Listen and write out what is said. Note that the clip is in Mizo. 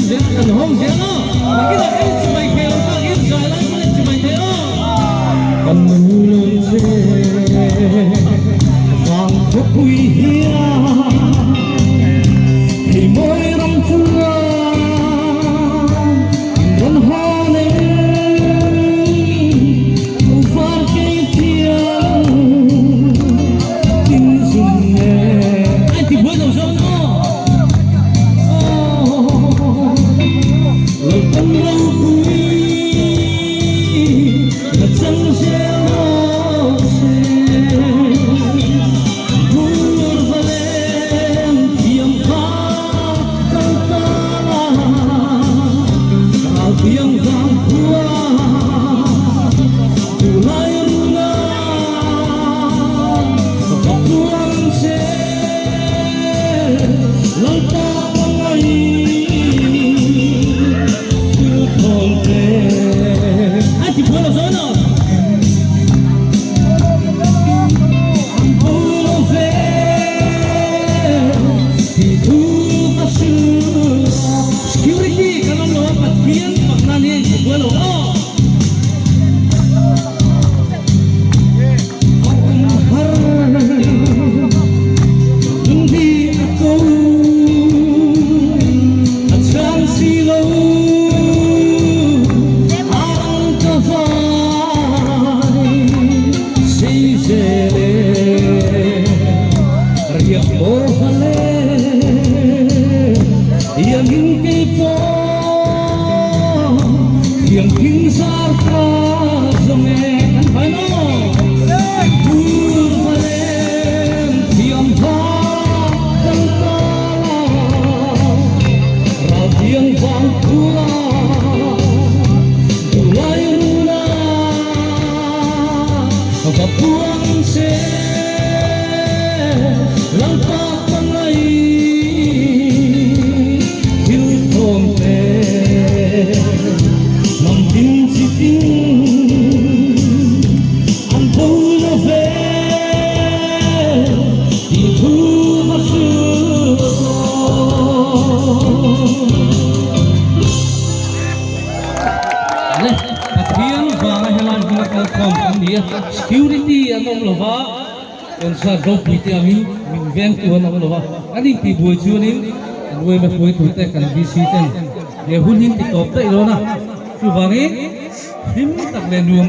zel a kan hawng zel aw. Nakinah kan inchimai thei lo tak in zai lai pawn inchimai thei aw. Kan nu lawm che vang khawpui hian thei mawi ram chuan in rawn hawn e Mu var kei thiang tin zum nge. Ai ti buai lo zawng aw. Lo kan ropui la chang zel rawh se. Bur va leng thiam kha kal ta la, ral thiang vang khua duhlai runa va puang se. Lalpa pangai thil thawn te. Ai ti buai lo zawng aw. An bo lo ve tih thu ka hrilh a. Security kan awm lo a, Pathian pakna ni a inti buai lo aw. A awm har lungdi a ko a chhang si lo ang ka vai sei zel e riak maw hale iangin kei pawh thiang thing zar ka zawng e. Kan vai maw? Bur valeng thiam hma kan ta la, ral thiang vang khua duhlai runa va puang se Lalpa pangai thil thawn te hnam tin chi tin an bo lo ve tih thu va hrilh rawh. Le, Pathian vanga helai hmuna kalkhawm kan ni a, security an awm lo va, Concert ropui te angin min vengtu an awm lo va, an intihbuai chuanin an uaima hruaitute kan VC ten he hun hi an ti tawp daih dawn a, chuvangin hlim tak leh nuam.